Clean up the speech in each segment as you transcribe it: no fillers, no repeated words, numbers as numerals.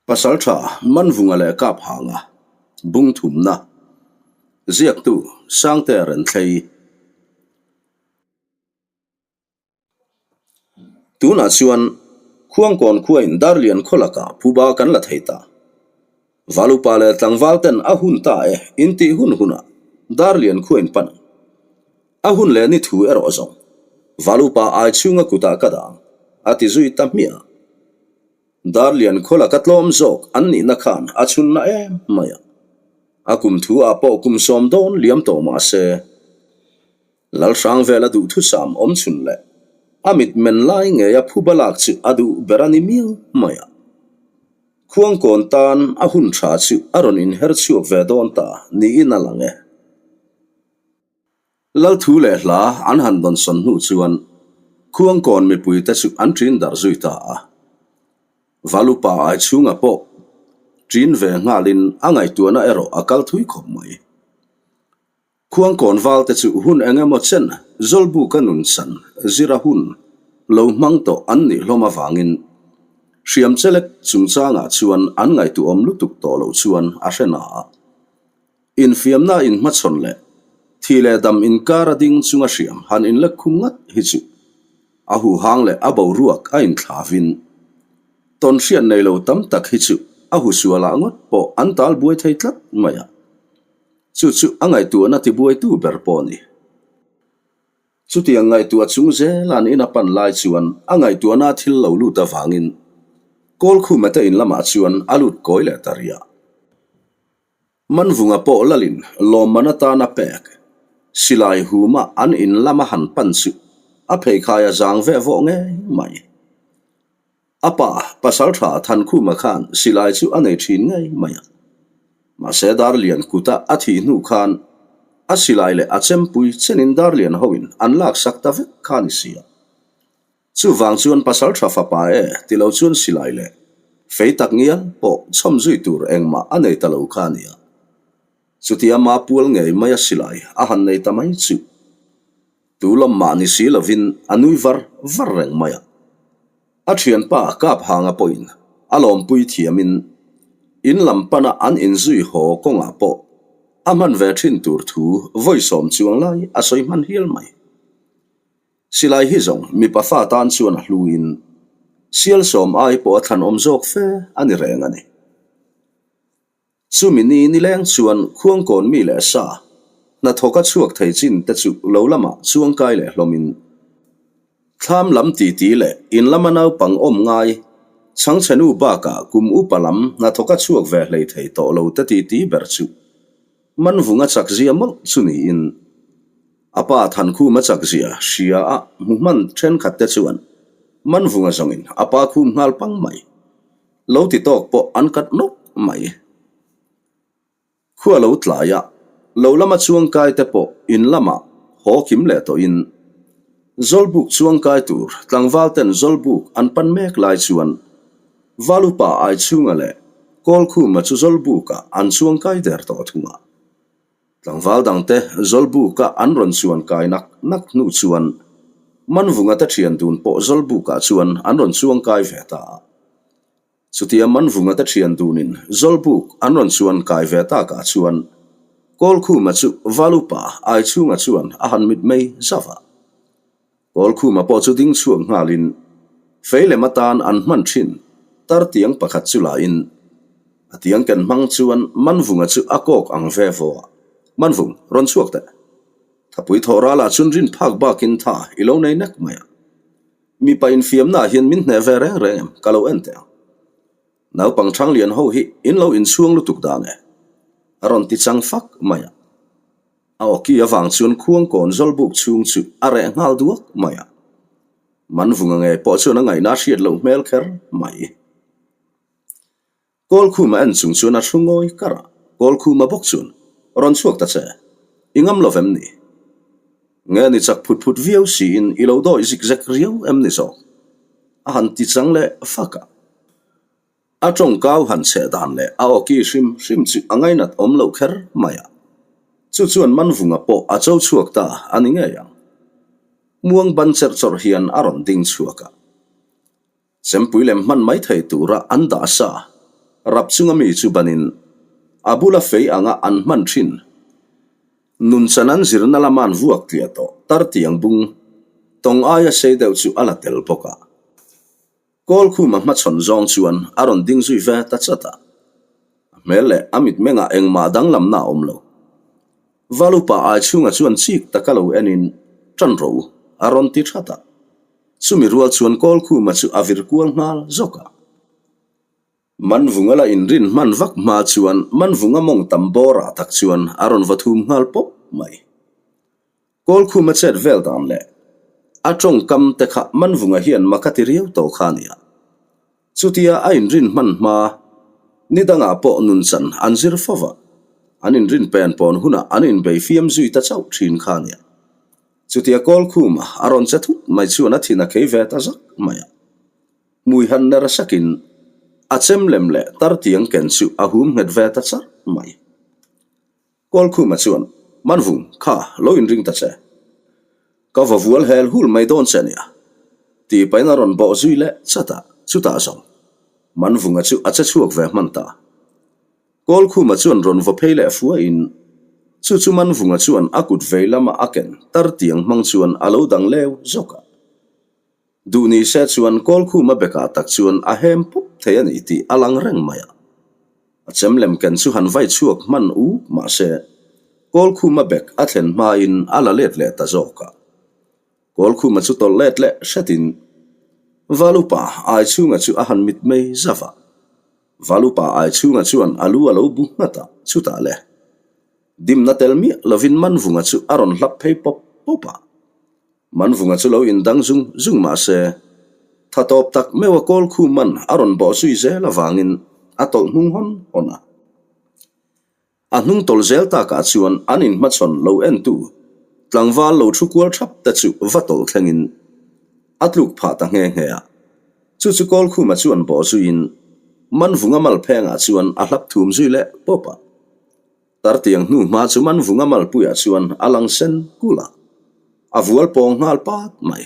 Pasaltha Manvunga leh Kaphanga bung thumna ziaktu Sangtea Renthlei. Tunah chuan Khuangkawn khuain Darlian khaw lakah phuba kan la thei ta. Valupa leh tlangval ten a hun ta e intih hun hunah Darlian khuain pan ang. A hun leh ni thu erawh zawng Valupa ai chhunga kutah ka dang a ti zui ta hmiah. Darlian khaw laka tlawm zawk an nihna khan a chhunna em mai a. A kum thu ah pawh kum sawm dawn liam tawh mah se, Lalhrang vela duhthusam awm chhun leh a mit men lai ngei a phuba lak chu a duh ber a ni miau mai a. Khuangkawn tan a hun tha chu a rawn inher chhuak ve dawn ta niin a lang e. Lal thu leh hla an han dawnsawn hnu chuan Khuangkawn mipuite chu an ṭin darh zui ta a. Valupa ai chhunga pawh ṭin ve nghalin a ngaihtuahna erawh a kal thui khawp mai. Khuangkawn valte chu hun eng emaw chen Zawlbuka nunsan zira hun lo hmang tawh an nih hlawm avangin hriam chelek chungchangah chuan an ngaihtuahawm lutuk tawh loh chuan a hre na a. Infiamna inhmachhawn leh thi leh dam inkar a ding chunga hriam han inlek khum ngat hi chu a huhang leh a boruak a inthlavin tawn hriat nei lo tam tak hi chu a husualah ngawt pawh an tal buai thei tlat mai a, chu chu a ngaihtuahna tibuaitu ber pawh a ni. Chutiang ngaihtuah chung zela'n in a pan lai chuan a ngaihtuahna thil lo lut avangin Kawlkhuma te in lamah chuan a lut kawi leh ta riah. Manvunga pawh lalin lawmman atan a pek. Silai huma an in lama han pan chu a pheikhai a zang veh vawh ngei mai. A pa Pasaltha Thankhuma khan silai chu a nei thin ngei mai a. Mahse Darlian kuta a thih hnu khan a silai leh a chempui chenin Darlian hoin an laksak ta vek kha ni si a. Chuvang chuan pasal tha fapa e ti lo chuan silai leh fei tak ngial pawh chhawm zui tur engmah a nei ta lo kha a nia. Chutia ma pual ngei mai a silai a han nei ta mai chu tu lawm mah ni si lovin a nui var var reng mai a. A thianpa kap hanga pawhin a lawmpui thiamin in lam pana an inzui haw kawngah pawh a hman ve thin tur thu vawi sawm chuang lai a sawi hman hial mai. Silai hi zawng mipa fa tan chuan a hluin sial sawm ai pawh a thlan awm zawk fe a ni reng a ni. Chumi ni nileng chuan Khuangkawn mi leh sa hnathawk a chhuak thei chin te chu lo lamah chuangkai leh hlawmin thlam lam titi leh in lama naupang awm ngai chhangchhenu bakah kum upa lam hnathawk a chhuak ve hlei thei tawh lo te titi ber chu Manvung a chak zia mawlh chu niin a pa Thankhum a chak zia hria a hmu hman thenkhat te chuan Manvunga zawngin a pa khum nghal pang mai. Lo ti tawk pawh an kat nawk mai. Khua lo tlai a, lo lama chuangkai te pawh in lamah haw kim leh tawhin Zawlbuk chuangkai tur tlangval ten Zawlbuk an pan mek lai chuan Valupa Aichhunga leh Kawlkhuma chu Zawlbukah an chuangkai der tawh thung a. Tlangval dangte Zawlbuka an rawn chuan kai nak nak hnu chuan Manvunga te thian dun pawh Zawlbukah chuan an rawn chuangkai ve ta a. Chutia Manvunga te thian dunin Zawlbuk an rawn chuan kai ve takah chuan Kawlkhuma chu Valupa Aichhunga chuan a han mitmei zauh a. Kawlkhuma pawh chu ding chhuak nghalin fei lem atan an hman thin tar tiang pakhat chu lain a tiang ken hmang chuan Manvunga chu a kawk ang ve vaw a, Manvung, rawn chhuak teh. Thapui thawh ralah chuan rin phak bakin tha i lo nei nek mai a. Mipa infiamnaah hian min hneh ve reng reng em ka lo en teh ang. Naupang Thanglian ho hi in lo inchhuang lutuk dan e, a rawn ti chang fak mai a. A awki avang chuan khuangkawn zawlbuk chhung chu a reh nghal duak mai a. Manvunga ngei pawh chuan a ngaihna a hriat loh hmel kher mai. Kawlkhuma en chung chuan a hru ngawi kar a, Kawlkhuma bawk chuan, Rawn chhuak ta che, i ngam lo vem ni? Nge ni chak phut phut viau siin i lo dawi zik zek riau em ni zawk? A han ti chang leh fak a. A tawngkau han chheh dan leh a awki hrim hrim chu a ngainat awm loh kher mai a. Chu chuan Manvunga pawh a cho chhuak ta a ni ngei ang. Muang ban cherh chawrh hian a rawn ding chhuak a. Chempui lem hman mai thei tura an dah sa. rap chunga mi chu banin a bula fei anga an hman thin. Nunchan an zirna lama an vuak tliah tawh tartiang bung tawng aia sei deuh chu a la tel bawk a. Kawlkhuma hmachhawn zawng chuan a rawn ding zui ve ta chat a. A hmel leh a mitmengah engmah danglamna a awm lo. Valupa ai chhunga chuan chik taka lo enin tan ro a rawn ti that a. Chumi rual chuan Kawlkhuma chu a vir kual nghal zawk a. Manvunga la inrin hman vak hma chuan Manvunga mawng tam bawrah tak chuan a rawn va thum nghal pawp mai. Kawlkhuma chet vel dan leh a tawngkam te kha Manvunga hian mak a ti riau tawh kha a nia. Chutia a inrin hman hma ni dangah pawh nunchan an zir fo va, an inrin pen pawn hunah an inbei fiam zui ta chauh thin kha a nia. Chutia Kawlkhuma a rawn che thut mai chuan a thin a khei ve ta zak mai a. Hmui han ner sakin a chem lem leh tartiang ken chu a hum nghet ve ta char mai. Kawlkhuma chuan, Manvung, kha, lo inring ta che. Ka va vual hel hul mai dawn che nia. Tih pahin a rawn bawh zui leh chat a, chutah zawng Manvunga chu a che chhuak ve hman ta. Kawlkhuma chuan rawn va phei leh fuahin, chu chu Manvunga chuan a kut vei lama a ken tartiang hmang chuan a lo dang leu zawk a. Duh ni se chuan Kawlkhuma bekah tak chuan a hem pup thei a ni tih a lang reng mai a. A chem lem ken chu han vai chhuak hman uk mah se, Kawlkhuma bek a thlen hmain a la let leh ta zawk a. Kawlkhuma chu tawlh let leh hretin Valupa Aichhunga chu a han mitmei zauh a. Valupa Aichhunga chuan a lu a lo bu nghat a, chutah le. Dimna tel miah lovin Manvunga chu a rawn hlap phei pawp pawp a. Manvunga chu lo indang zung zung mah se, tha tawp tak meuh a kawl khu man a rawn bawh zui zel avangin a tawlh hnung hawn hawn a. A hnung tawlh zel takah chuan an inhmachhawn lo entu tlangval lo thu kual thap te chu va tawlh thlengin a tluk phah ta nghe nghe a. Chu chu Kawlkhuma chuan bawh zuiin Manvunga malphengah chuan a hlap thum zui leh pawp a. Tartiang hnu hma chu Manvunga malpuiah chuan a lang sen kulh a, a vual pawng nghal pat mai.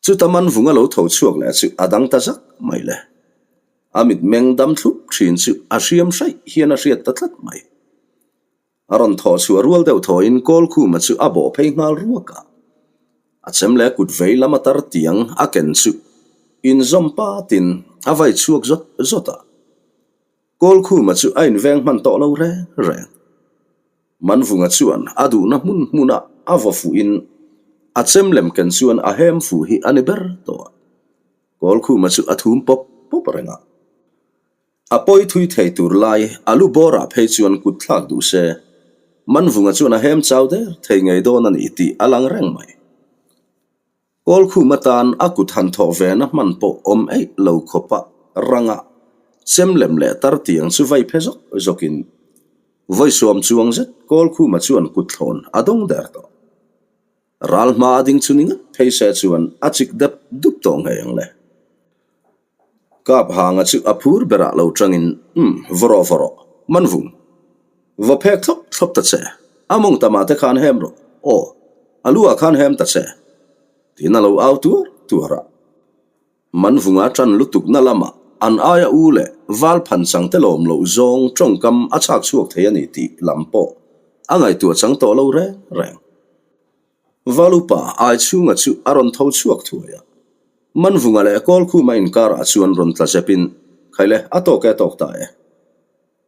Chuta Manvunga lo tho chhuak leh chu a dang ta zak mai le. A mitmeng dam thlup thin chu a hriam hraih hian a hriat ta tlat mai. A rawn thawh chhuah rual deuh thawhin Kawlkhuma chu a bawh phei nghal ruak a. A chem leh kut vei lam a tartiang a ken chu inzawm patin a vai chhuak zawt zawt a. Kawlkhuma chu a inveng hman tawh lo reng reng. Manvunga chuan a duhna hmun hmuna a vaw fuhin a chem lem ken chuan a hem fuh hi a ni ber tawh a. Kawlkhuma chu a thum pawp pawp reng a. A pawi thui thei tur lai a lu bawrah phei chuan kut thlak duh se, Manvunga chuan a hem chau der thei ngei dawn a ni tih a lang reng mai. Kawlkhum atan a kut han thawh ve na hman pawh awm eih lo khawpa ranga chem lem leh tar tiang chu vai phe zawk zawkin vawi suam chuang zet Kawlkhuma chuan kut thlawn a dawng der tawh. Ral hma a ding chu ni ngat phei se chuan a chik dep dup tawh ngei ang le. Kap hanga chu a phur berah lo tangin, Umm, vaw rawh, vaw rawh, man vung. Va phek thlawp thlawp ta che, a mawng tamah te khan hem rawh, aw, a lu ah khan hem ta che, tiin a lo au tuar tuar a. Man vunga tan lutukna lamah an aia u leh val phan chang te lawm loh zawng tawngkam a chhak chhuak thei a ni tih lam pawh a ngaihtuah chang tawh lo reng reng. Valupa ai chhunga chu a rawn tho chhuak thuai a. Manvunga leh Kawlkhuma inkarah chuan rawn tla zepin, Khaile, a tawk e, a tawk ta e.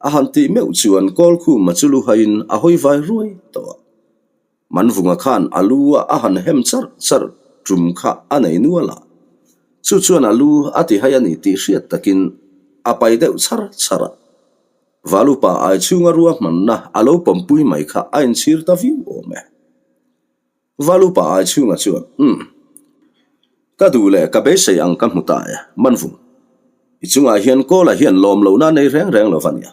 A han tih meuh chuan Kawlkhuma chu lu haiin a hawi vai ruai tawh a. Manvunga khan a lu a a han hem charh charh tum kha a nei nual a. Chu chuan a lu a ti hai a ni tih hriat takin a pai deuh char char a. Valupa ai chhunga ruahmanna a lo pawmpui mai kha a inchhir ta viau awm e. Valupa ai chhunga chuan, Umm. Ka duh leh ka beisei ang ka hmu ta e, Manvung. I chungah hian Kawla hian lawm lohna nei reng reng lo va nia.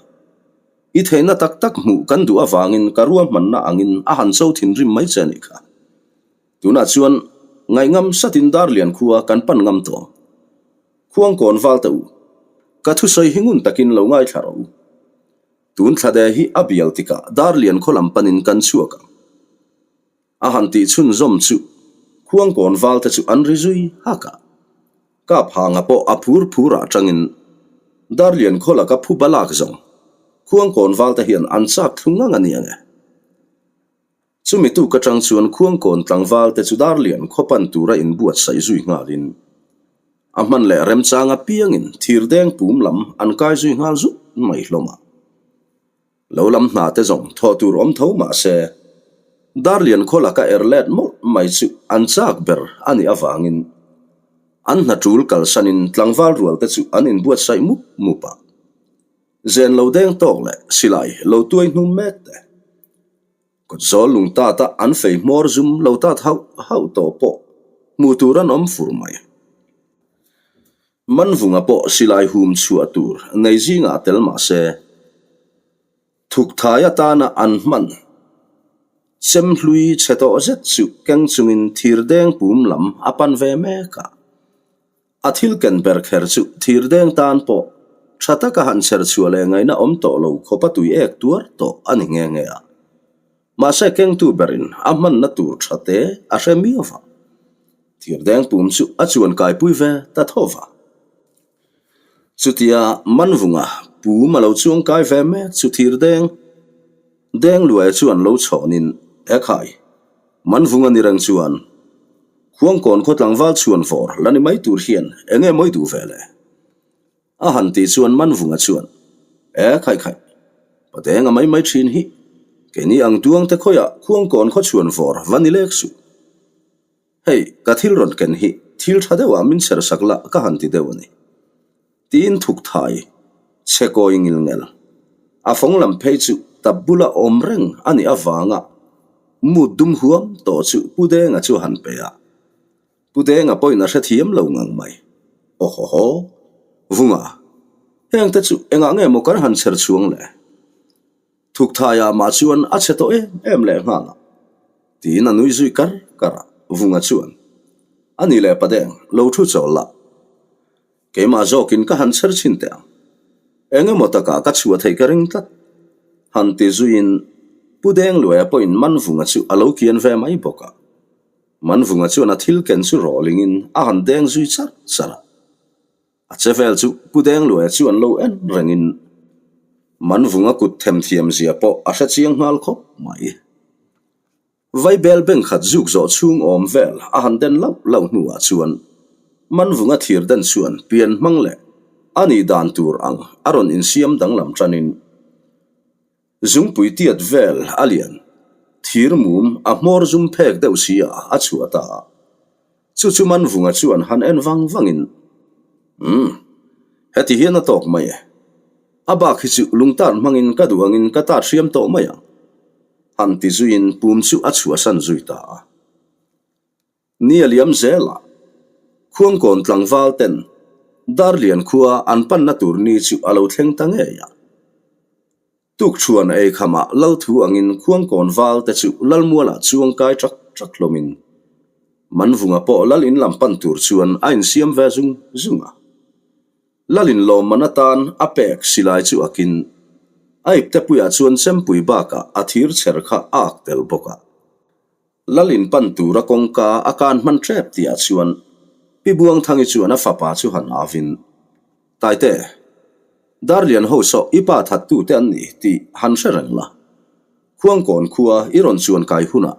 I theihna tak tak hmuh kan duh avangin ka ruahmanna angin a han cho thinrim mai che nih kha. Tunah chuan ngaihngam satin Darlian khua kan pan ngam tawh ang. Khuangkawn val teh u. Ka thusawi hi ngun takin lo ngaithla rawh u. Tun thlade hi a bial tikah Darlian khaw lam panin kan chhuak ang. A han tih chhunzawm chu Khuangkawn val te chu an ri zui hak a. Kap hanga pawh a phur phur ah tangin. Darlian khaw laka phuba lak zawng Khuangkawn valte hian an chak thlu ngang a ni ang e. Chumi tuk atang chuan Khuangkawn tlangval te chu Darlian khaw pan tura inbuatsaih zui nghalin a hman leh remchang apiangin thirdeng pum lam an kai zui nghal zut mai hlawm a. Lo lam hna te zawng thawh tur awm tho mah se, Darlian khaw laka er let mawlh mai chu an chak ber a nih avangin an hna tul kalsanin tlangval rual te chu an inbuatsaih mup mup a. Zen lo deng tawk leh silai lo tuai hnum mek te. Kawt zawl lung tata an fei hmawr zum lo tat hauh hauh tawh pawh hmuh tur an awm fur mai. Manvunga pawh silai hum chhuah tur nei zingah tel mah se, thukthai atana an hman chem hlui chhe tawh zet chu keng chungin thirdeng pum lam a pan ve mek a. A thil ken ber kher chu thirdeng tan pawh tha taka han chher chhuah leh ngaihna awm tawh lo khawp a tui ek tuar tawh a ni nghe nghe a. Mahse kengtu berin a hmanna tur tha te a hre miau va. Thirdeng pum chu a chuan kaipui ve ta tho va. Chutia Manvunga pum a lo chuang kai ve mek chu thirdeng Dengluaia chuan lo chhawnin, Ekhai, Manvunga ni reng chuan Khuangkawn khaw tlangval chhuan vawr la ni mai tur hian eng nge mawi duh ve le? A han tih chuan Manvunga chuan, E khaih khaih, Patenga mai mai thin hi, keini ang tuangte khawiah Khuangkawn khaw chhuan vawr va ni lek suh. Hei, ka thil rawn ken hi thil tha deuhah min chher sak la ka han ti deuh a ni. Tiin thuk thai, chhe kawi ngil ngel. A fawng lam phei chu tap bula awm reng a nih avanga mut dum huam tawh chu Pu Denga chu a han pe a. Pu Denga pawhin a hrethiam lo ngang mai. Aw haw haw, Vunga, hengte chu engah nge maw kan han chher chhuang le? Thukthaiah mah chuan a chhe tawh em em leh nghal a, tiin a nui zui kar kar a, Vunga chuan, A ni leh Padeng, lo thu chawl la. Keimah zawkin ka han chher chhin teh ang. Eng emaw takah ka chhuah theih ka ring tlat. Han ti zuiin Pu Dengluaia pawhin Manvunga chu a lo kian ve mai bawk a. Manvunga chuan a thil ken chu rawlingin a han deng zui char char a. A che vel chu Pu Dengluaia chu an lo en rengin Manvunga kut themthiam zia pawh a hre chiang nghal khawp mai. Vaibel bengkhat zuk zawh chhung awm vel a han den lauh lauh hnuah chuan Manvunga thir den chuan pian hmang leh a nih dan tur ang a rawn insiam danglam tanin Zungpui tiat vel a lian, thir mum a hmawr zum phek deuh si a a chhuah ta a. Chu chu Manvunga chuan han en vang vangin, Umm, heti hian a tawk mai e. A bak hi chu lungtar hmangin ka duh angin ka tat hriam tawh mai ang, han ti zuiin pum chu a chhuahsan zui ta a. Ni a liam zel a, Khuangkawn tlangval ten Darlian khua an panna tur ni chu a lo thleng ta ngei a. Tukṭhuan ei khamah Lalthu angin Khuangkawn val te chu Lalmualah chuang kai ṭak ṭak hlawmin Manvunga pawh Lal in lam pan tur chuan a insiam ve zung zung a. Lal in lawmman atan a pek silai chu akin a iptepuiah chuan chempui bakah a thir chher kha a ak tel bawk a. Lal in pan tura kawngka a kan hman ṭep tihah chuan Pi Buangthangi chuan a fapa chu han avin, Taite, Darlian ho saw i pa thattute an ni tih han hre reng la. Khuangkawn khua i rawn chuan kai hunah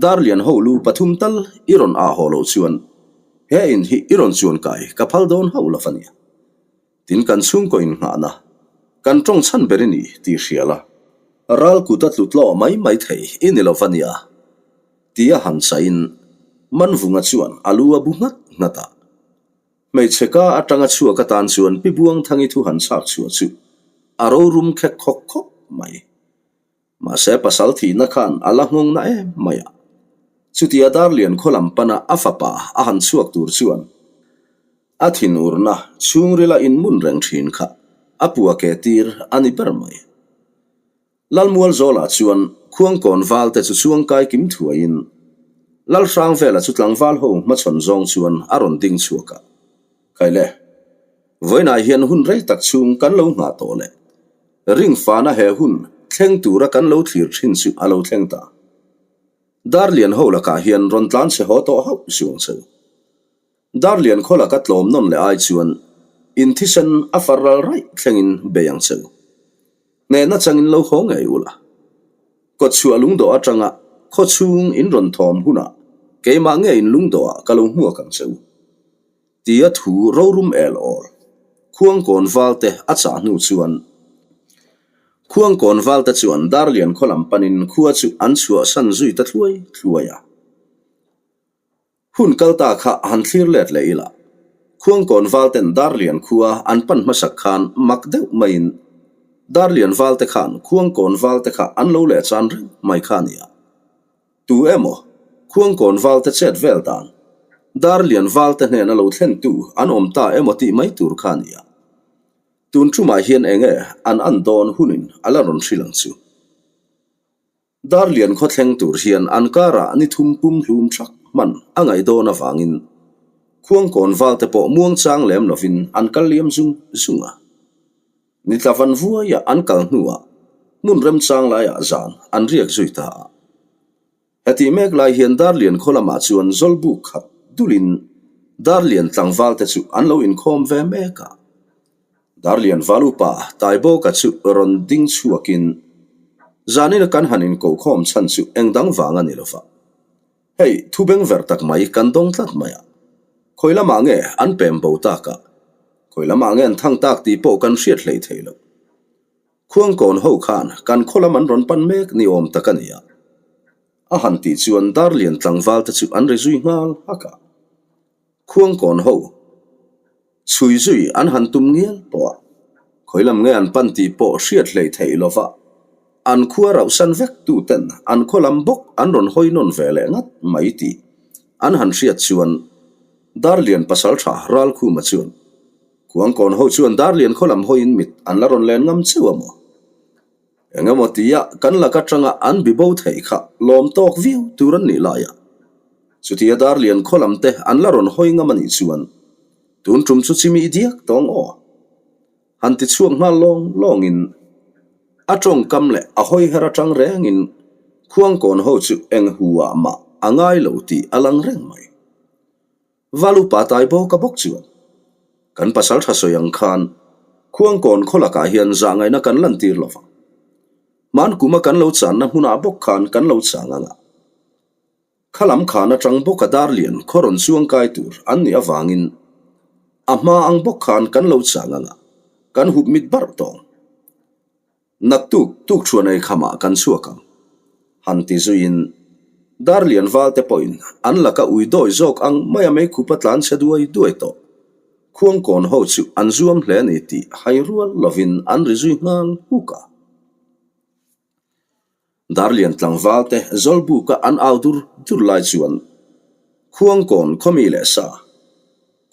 Darlian ho lu pathum tal i rawn ah haw loh chuan he in hi i rawn chuan kai ka phal dawn hauh lo a nia. Tin kan chhungkaw innghahna, kan tawng chhan ber i ni tih hria la, ral kut a tlu tlawh mai mai thei i ni lo va nia, tia han chaihin Manvunga chuan a lu a bu nghat nghat a. Hmeichhe ka atanga chhuak atan chuan Pi Buangthangi thu han chhak chhuah chu a rorum khek khawk khawp mai. Mahse pasal thihna khan a la nghawng na em mai a. Chutia Darlian khaw lam pana a fapa a han chhuak tur chuan a thinurna chhungrila inmun reng thin kha a pua ke tir a ni ber mai. Lalmual Zawlah chuan Khuangkawn valte chu chuangkai kim thuaiin Lalhrangvela chu tlangval ho hmachhawn zawng chuan a rawn ding chhuak a. Khaile, vawiinah hian hun rei tak chhung kan lo nghah tawh leh Ringfana he hun thleng tura kan lo thlir thin chu a lo thleng ta. Darlian ho lakah hian rawn tlan chhe haw tawh hauh suang cheu. Darlian khaw laka tlawm nawn leh ai chuan. In thisen a far ral raih thlengin bei ang che u. Hnehna changin lo haw ngei ula. Kawtchhuah lungdawh atanga khawchhung in rawn thawm hunah keimah nge in lungdawhah ka lo hmuak ang che u. Tia thu rorum el awl Khuangkawn valte a chah hnu chuan Khuangkawn valte chuan Darlian khaw lam panin khua chu an chhuahsan zui ta thluai thluai a. Hun kal ta kha han thlir let leh ila, Khuangkawn valten Darlian khua an pan hmasak khan mak deuh maiin Darlian valte khan Khuangkawn valte kha an lo leh chan reng mai kha a nia. Tu emaw Khuangkawn valte chet vel dan Darlian valte hnena lo thlentu an awm ta emaw tih mai tur kha a nia. Tun tumah hian enge an an dawn hunin a la rawn hrilh ang chu. Darlian khawthleng tur hian an karah ni thum pum hlum thak hman a ngaih dawn avangin Khuangkawn valte pawh muangchang lem lovin an kal liam zung zung a. Ni tla van vuaia an kal hnuah hmun remchang laiah zan an riak zui ta a. Hetih mek lai hian Darlian khaw lamah chuan Zawlbuk khat dulin Darlian tlangvalte chu an lo inkhawm ve mek a. Darlian val upa Taibawka chu rawn ding chhuakin, Zanina kan han inkohkhawm chhan chu eng dang vang a ni lova. Hei, thu bengver tak mai kan dawng tlat mai a. Khawi lamah nge an pem bo tak a? Khawi lamah nge an thang tak tih pawh kan hriat hlei thei lo. Khuangkawn ho khan kan khaw lam an rawn pan mek ni awm tak a ni a. A han tih chuan Darlian tlangval te chu an ri zui nghal hak a. Khuangkawn ho chhui zui an han tum ngial pawh a, khawi lam nge an pan tih pawh hriat hlei theih lova an khua rauhsan vek tu ten an khaw lam bawk an rawn hawi nawn ve leh ngat mai tih an han hriat chuan Darlian pasaltha Ralkhuma chuan Khuangkawn ho chuan Darlian khaw lam hawiin mit an la rawn len ngam cheu a maw? Eng emaw tia kan lak atanga an bi bo theih kha lawm tawk viau tur an nih lai a. Chutia Darlian khaw lam te an la rawn hawi ngam a nih chuan tun tum chu chimi i diak tawng aw. Han ti chhuak nghal lawng lawngin a tawngkam leh a hawi her atang rengin Khuangkawn ho chu eng hu ah mah a ngai lo tih a lang reng mai. Val upa tai bawk a bawk chuan, Kan pasal tha sawi ang khan Khuangkawn khaw lakah hian zahngaihna kan lantir lo vang. Hman kuma kan lo channa hmunah bawk khan kan lo chang ang a. Kha lam khan atang bawka Darlian khaw rawn chuangkai tur an nih avangin a hma ang bawk khan kan lo chang ang a, kan hup mit barh tawng. Naktuk tuk thuan ei khamah kan chhuak ang, han ti zuiin Darlian valte pawhin an laka ui dawi zawk ang maia meikhupa tlan chhe duai duai tawh. Khuangkawn ho chu an zuam hle a ni tih hai rual lovin an ri zui nghal huk a. Darlian tlangvalte Zawlbuka an au dur dur lai chuan Khuangkawn khawmi leh sa,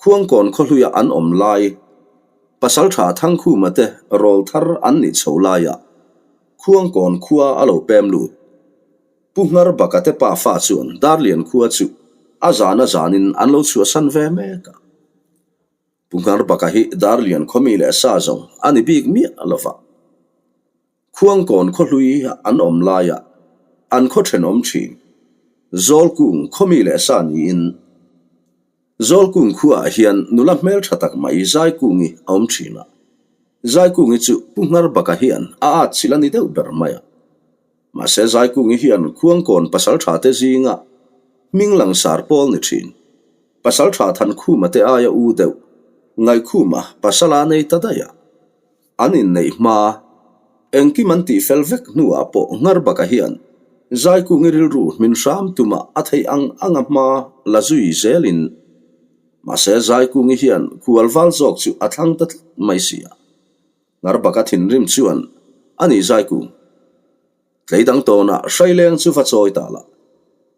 Khuangkawn khawhluia an awm lai, Pasaltha Thangkhuma te rawl thar an nih chho laia Khuangkawn khua a lo pem lut. Pu Ngharbaka te pafa chuan Darlian khua chu a zan a zanin an lo chhuahsan ve mek a. Pu Ngharbaka hi Darlian khawmi leh sa zawng a ni bik miah lova. Khuangkawn khawhlui an awm laia an khaw thenawm thin. Zawlkung khawmi leh sa niin Zawlkung khuaah hian nula hmeltha tak mai Zaikungi a awm thin a. Zaikungi chu Pu Ngharbaka hian a at chilh a ni deuh ber mai a. Mahse Zaikungi hian Khuangkawn pasaltha te zinga hming langsar pawl ni thin. Pasaltha Thankhuma te aia u deuh Ngaihkhuma pasal a nei ta daih a. An inneih hma, engkim an tih fel vek hnuah pawh Ngharbaka hian Zaikungi rilru hmin hram tuma a theih ang anga hma la zui zelin, mahse Zaikungi hian khual val zawk chu a thlang ta tlat mai si a. Ngharbaka thinrim chuan, A ni Zaikung, tleidang tawnah hraileng chu va chawi ta la,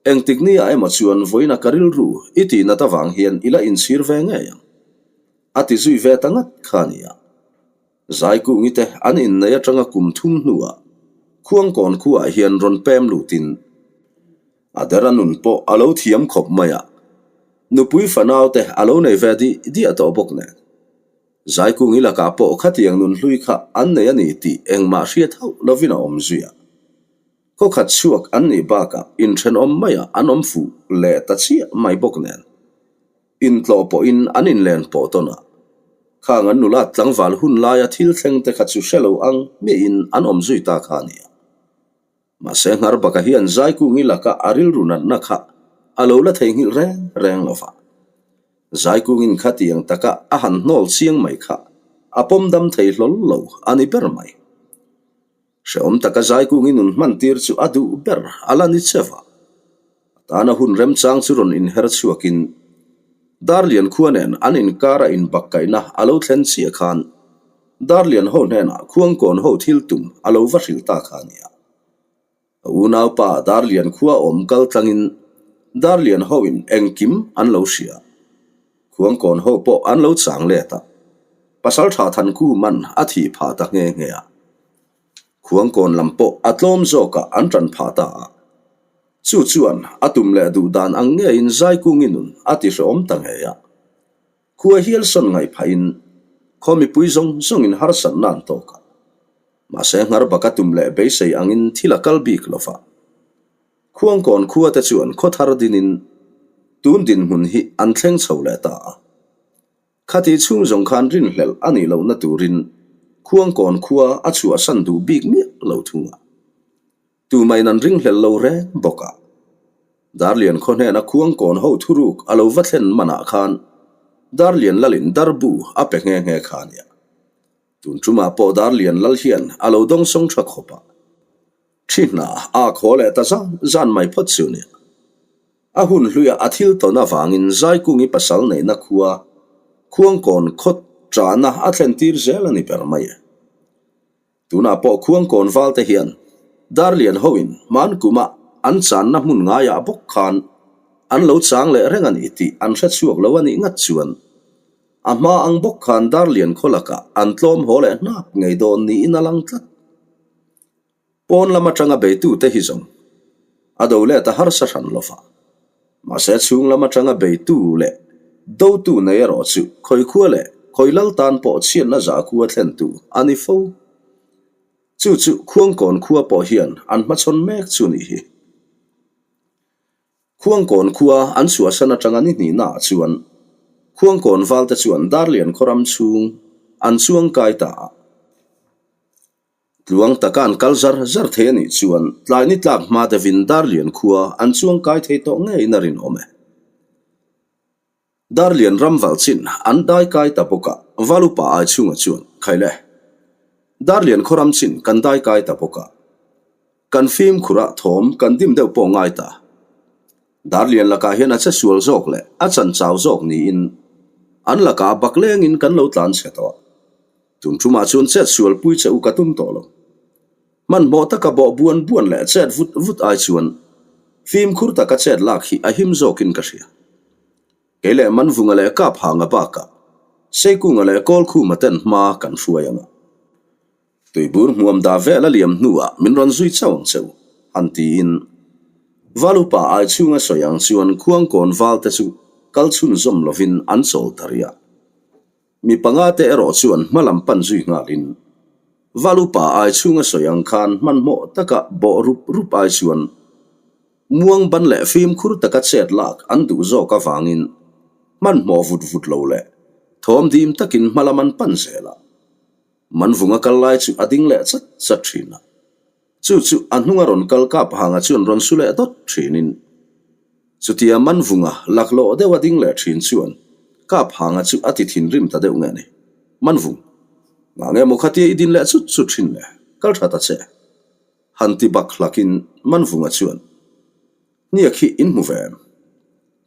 engtik ni ah emaw chuan vawiina ka rilru i tihnat avang hian i la inchhir ve ngei ang. A ti zui ve ta ngat kha a ni a. Zaikungi te an inneih atanga kum thum hnuah Khuangkawn khuaah hian rawn pem lutin a dera nun pawh a lo thiam khawp mai a, nupui fanau te a lo nei ve dih diah tawh bawk nen. Zaikungi lakah pawh khatiang nun hlui kha an nei a ni tih engmah hriat hauh lovin a awm zui a. Khaw khat chhuak an nih bakah inthenawm maiah an awm fuh leh ta chiah mai bawk nen. Intlawh pawhin an inlen pawh tawn a. Khang an nulat tlangval hun laia thil thleng te kha chu hre lo ang miahin an awm zui ta kha a nia. Mahse Ngharbaka hian Zaikungi laka a rilru natna kha a lo la theihnghilh reng reng lo va. Zaikungin khatiang taka a han hnawl chiang mai kha a pawm dam thei hlawl lo a ni ber mai. Hrehawm taka Zaikungi nun hman tir chu a duh ber a la ni che va. A tana hun remchang chu rawn inher chhuakin Darlian khua nen an inkara inbakkaihna a lo thlen chiah khan Darlian ho hnenah Khuangkawn ho thil tum a lo va hrilh ta kha a nia. A unaupa Darlian khua awm kal tlangin Darlian hoin engkim an lo hria. Khuangkawn ho pawh an lo chang let a, Pasaltha Thanku man a thih phah ta nghe nghe a. Khuangkawn lam pawh a tlawm zawkah an tan phah ta a. Chu chuan a tum leh duh dan ang ngeiin Zaikungi nun a ti hrehawm ta ngei a. Khua hial sawn ngaih phahin khaw mipui zawng zawngin harsatna an tawk a. Mahse Ngharbak a tum leh beisei angin thil a kal bik lo va. Khuangkawn khua te chuan khaw thar dinin tun dinhmun hi an thleng chho leh ta a. Khati chhung zawng khan rinhlelh a nih lohna turin Khuangkawn khua a chhuahsan duh bik miah lo thung a. Tumain an ringhlelh lo reng bawk a. Darlian khaw hnena Khuangkawn ho thuruk a lo va thlen manah khan Darlian lalin darbu a pe nghe nghe kha a nia. Tun tumah pawh Darlian lal hian a lo dawngsawng tha khawp a. Thi hna a khaw leh ta zan zan mai phawt chu nia. A hun hluia a thil tawn avangin Zaikungi pasal neihna khua Khuangkawn khaw ṭahna a thlen tir zel a ni ber mai e. Tunah pawh Khuangkawn valte hian Darlian hoin hman kuma an channa hmun ngaiah bawk khan an lo chang leh reng a ni tih an hre chhuak lo a nih ngat chuan a hma ang bawk khan Darlian khaw lakah an tlawm haw leh hnap ngei dawn niin a lang tlat. Pawn lam atanga beitute hi zawng a do let a harsa hran lo va, mahse chhung lam atanga beitu leh dotu nei erawh chu khawi khua leh khawi lal tan pawh chhiatna zah khua thlentu a ni fo. Chu chu Khuangkawn khua pawh hian an hmachhawn mek chu ni hi. Khuangkawn khua an chhuahsan atanga ni hnihnaah chuan Khuangkawn valte chuan Darlian khaw ram chhung an chuang kai ta a. Tluang taka an kal zar zar thei a nih chuan tlai ni tlak hma deuhin Darlian khua an chuang kai thei tawh ngeiin a rinawm e. Darlian ram valh chin an dai kai ta bawk a, Valupa ai chhunga chuan, Khaile, Darlian khaw ram chin kan dai kai ta bawk a, kan fimkhur ah thawm kan dim deuh pawh ngai ta. Darlian lakah hian a che sual zawk leh a chan chau zawk niin an lakah bak lengin kan lo tlan chhe tawh a. Tun ṭumah chuan chet sual pui che u ka tum tawh lo. Hmanhmawh taka bawh buan buan leh chet vut vut ai chuan fimkhur taka chet lak hi a him zawkin ka hria. Kei leh Manvunga leh Kaphanga bakah Seikunga leh Kawlkhuma ten hma kan hruai ang a. Tuibur hmuam dah vel a liam hnuah min rawn zui chauh ang che u, han tiin Val upa ai chhunga sawi ang chuan Khuangkawn valte chu kal chhunzawm lovin an chawl ta rih a. Mi panga te erawh chuan hma lam pan zui nghalin Val upa ai chhunga sawi ang khan hmanhmawh taka bawh rup rup ai chuan muang ban leh fimkhur taka chet lak an duh zawk avangin hmanhmawh vut vut lo leh thawm dim takin hma lam an pan zel a. Manvunga kal lai chu a ding leh chat chat thin a. Chu chu a hnunga rawn kal kap hanga chuan rawn su leh dawt thinin chutia Manvunga laklawh deuh a ding leh thin chuan kap hanga chu a ti thinrim ta deuh nge ni. Manvung, ngah nge maw khatia i din leh chut chut thin le, kal tha ta che. Han ti bak hlakin Manvunga chuan hniak hi in hmu ve em?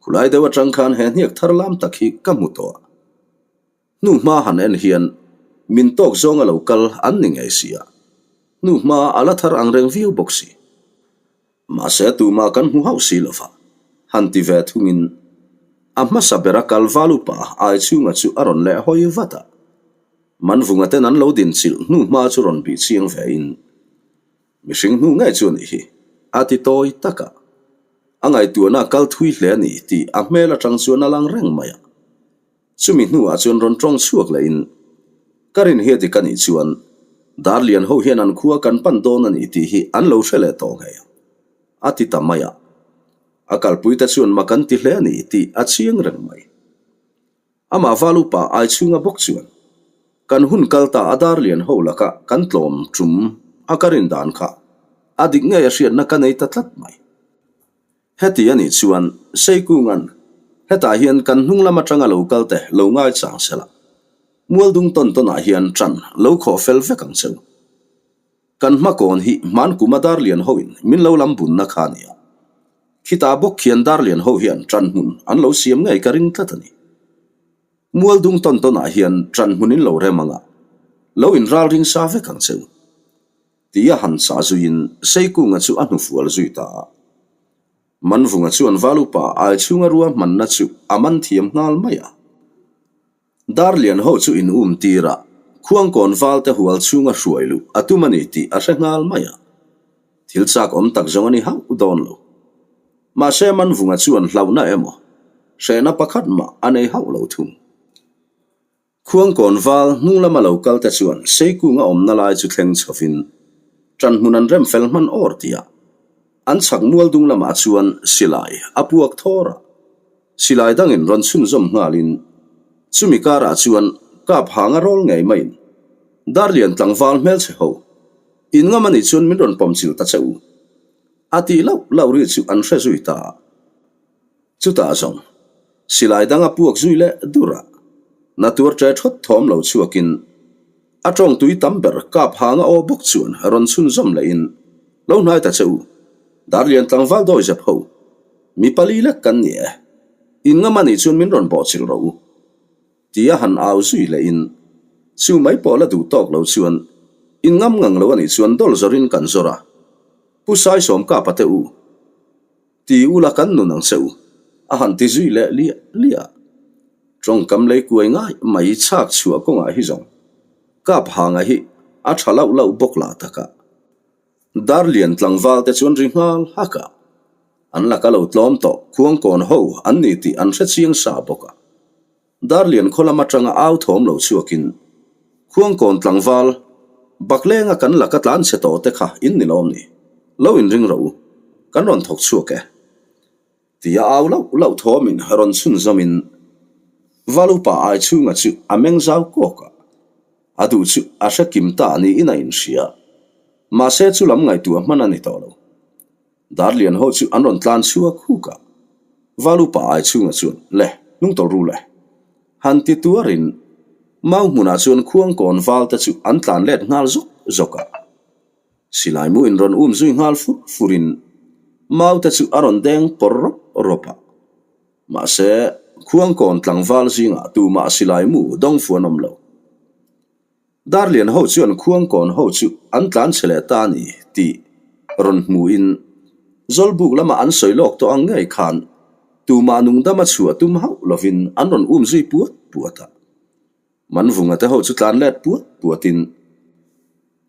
Khulai deuh atang khan he hniak thar lam tak hi ka hmu tawh a. Hnu hma han en hian min tawk zawnga lo kal an ni ngei si a, hnu hma a la thar ang reng viau bawk si. Mahse tumah kan hmu hauh si lova, han ti ve thungin a hmasa bera kal val upa ai chhunga chu a rawn leh hawi vat a. Manvunga ten an lo dinchilh hnu hma chu rawn bih chiang ve in, Mihring hnu ngei chu a nih hi, a ti tawi tak a. A ngaihtuahna a kal thui hle a ni tih a hmel atang chuan a lang reng mai a. Chumi hnuah chuan rawn tawng chhuak lehin, Ka rin hi a dik a nih chuan Darlian ho hian an khua kan pan dawn a ni tih hi an lo hre leh tawh ngei ang, a ti ta mai a. A kalpuite chuan mak an ti hle a ni tih a chiang reng mai. Amah val upa ai chhunga bawk chuan. Kan hun kal ta a Darlian ho laka kan tlawm tum a ka rin dan kha a dik ngei a hriatna ka nei ta tlat mai. Heti a nih chuan Seikunga'n hetah hian kan hnung lam atanga lo kal te lo ngai chang sela, Mualdung tawn tawnah hian ṭan lo khawh fel vek ang cheu. Kan hmakawn hi hman kuma Darlian hoin min lo lam bunna kha a ni a. Khitah bawk khian Darlian ho hian ṭan hmun an lo siam ngei ka ring tlat a ni. Mualdung tawn tawnah hian ṭan hmun in lo rem ang a, lo inral ring sa vek ang cheu. Tia han chah zuiin Seikunga chu a hnufual zui ta a. Manvunga chuan Valupa ai chhunga ruahmanna chu a man thiam nghal mai a. Darlian ho chu in um tir a, Khuangkawn valte hual chhunga hruai luh a tum a ni tih a hre nghal mai a. Thil chak awm tak zawng a ni hauh dawn lo. Mahse Manvunga chuan hlauhna emaw, hrehna pakhat mah a nei hauh lo thung. Khuangkawn val hnung lama lo kal te chuan Seikunga awmna lai chu thleng chhovin ṭanhmun an rem fel hman awr tih a, an chhak mual dung lamah chuan silai a puak thawr a. Silai dangin rawn chhunzawm nghalin chumi karah chuan kap hang a rawl ngei maiin Darlian tlangval hmelchhe ho in ngam anih chuan min rawn pawm chil ta che u a tih lauh lauh ri chu an hre zui ta a. Chutah zawng silai dang a puak zui leh dur a, na tuar ṭe ṭhawt thawm lo chhuakin a ṭawng tui tam ber kap hang a aw bawk chuan rawn chhunzawm lehin lo hnai ta che u Darlian tlangval dawi zep ho Mi pali lek kan ni e. In ngam anih chuan min rawn bawhchilh rawh u. Tia han au zui lehin, chu mai pawh la duh tawk lo chuan, in ngam ngang lo anih chuan dawl zawrin kan zawr a. Pu Saisawm kapa te u. Ti ula kan nun ang che u. A han ti zui leh liah liah. Tawngkam lei kuai ngai mai chhak chhuah kawngah hi zawng. Kap hanga hi a tha lauh lauh bawk lah taka. Darlian tlangval te chuan ri nghal hak a, an laka lo tlawm tawh Khuangkawn ho an ni tih an hre chiang sa bawk a. Darlian khaw lam atanga au thawm lo chhuakin, Khuangkawn tlangval, Baklenga kan laka tlan chhe tawh te kha in ni lawm ni? Lo inring rawh u, kan rawn thawk chhuak e. Tia au lauh lauh thawmin rawn chhunzawmin Valupa ai chhunga chu a meng zau kawk a, a duh chu a hre kim ta niin a inhria. Mahse chu lam ngaihtuah hman a ni tawh lo. Darlian ho chu an rawn tlan chhuak huk a, Valupa ai chhunga chuan le hnungtawlh ru le. Han ti tuarin mau hmunah chuan khuangkawn val te chu an tlan let nghal zawk zawk a. Silai mu in rawn um zui nghal fur fur in mau te chu a rawn deng pawr rawp rawp a. Mahse, Khuangkawn tlangval zingah tumah silai mu dawng fu an awm lo. Darlian ho chuan Khuangkawn ho chu an tlan chhe leh ta a ni tih rawn hmu in Zawlbuk lama an sawi lawk tawh ang ngei khan tumah nungdama chhuah tum hauh lovin an rawn um zui puat puat a. Manvunga te ho chu tlan let puat puatin